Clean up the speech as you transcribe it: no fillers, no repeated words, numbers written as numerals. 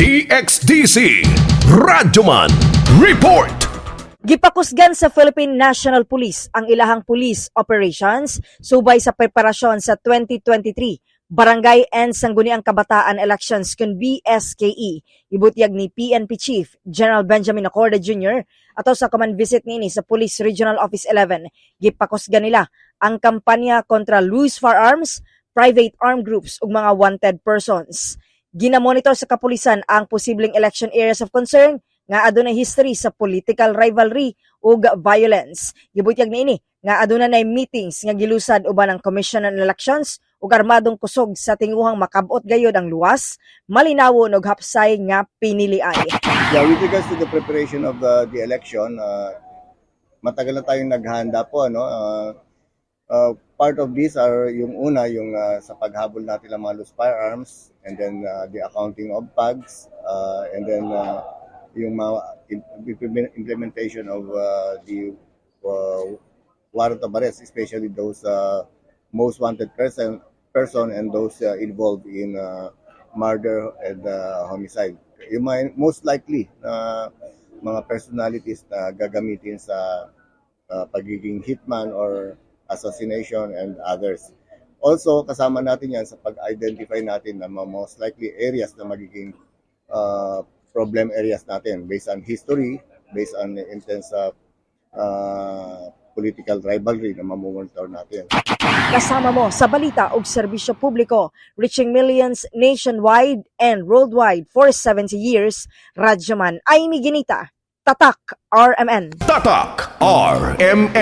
DXDC Radyoman Report. Gipakusgan sa Philippine National Police ang ilahang police operations subay sa preparasyon sa 2023 Barangay and Sangguniang Kabataan Elections kun BSKE. Ibutyag ni PNP Chief General Benjamin Acorda Jr. ato sa command visit niini sa Police Regional Office 11. Gipakusgan nila ang kampanya kontra loose firearms, private armed groups ug mga wanted persons. Ginamonitor sa kapulisan ang posibleng election areas of concern nga adunay history sa political rivalry ug violence. Gibutyag niini nga aduna nay meetings nga gilusad uban ang Commission on Elections ug armadong kusog sa tinguhang makabot gayod ang luwas, malinawon ug hapsay nga piniliay. Yeah, with regards to the preparation of the election, matagal na tayong naghahanda po, ano? Part of these are yung una, yung sa paghabol natin ng mga loose firearms, and then the accounting of PAGSS, and then yung mga implementation of the warrant of arrest, especially those most wanted person and those involved in murder and homicide. Yung mga most likely na mga personalities na gagamitin sa pagiging hitman or assassination and others. Also, kasama natin yan sa pag-identify natin ng mga most likely areas na magiging problem areas natin based on history, based on intense political rivalry na mamomonitor natin. Kasama mo sa balita ug serbisyo publiko, reaching millions nationwide and worldwide for 70 years. Radyoman Amy Ginita, Tatak RMN. Tatak RMN.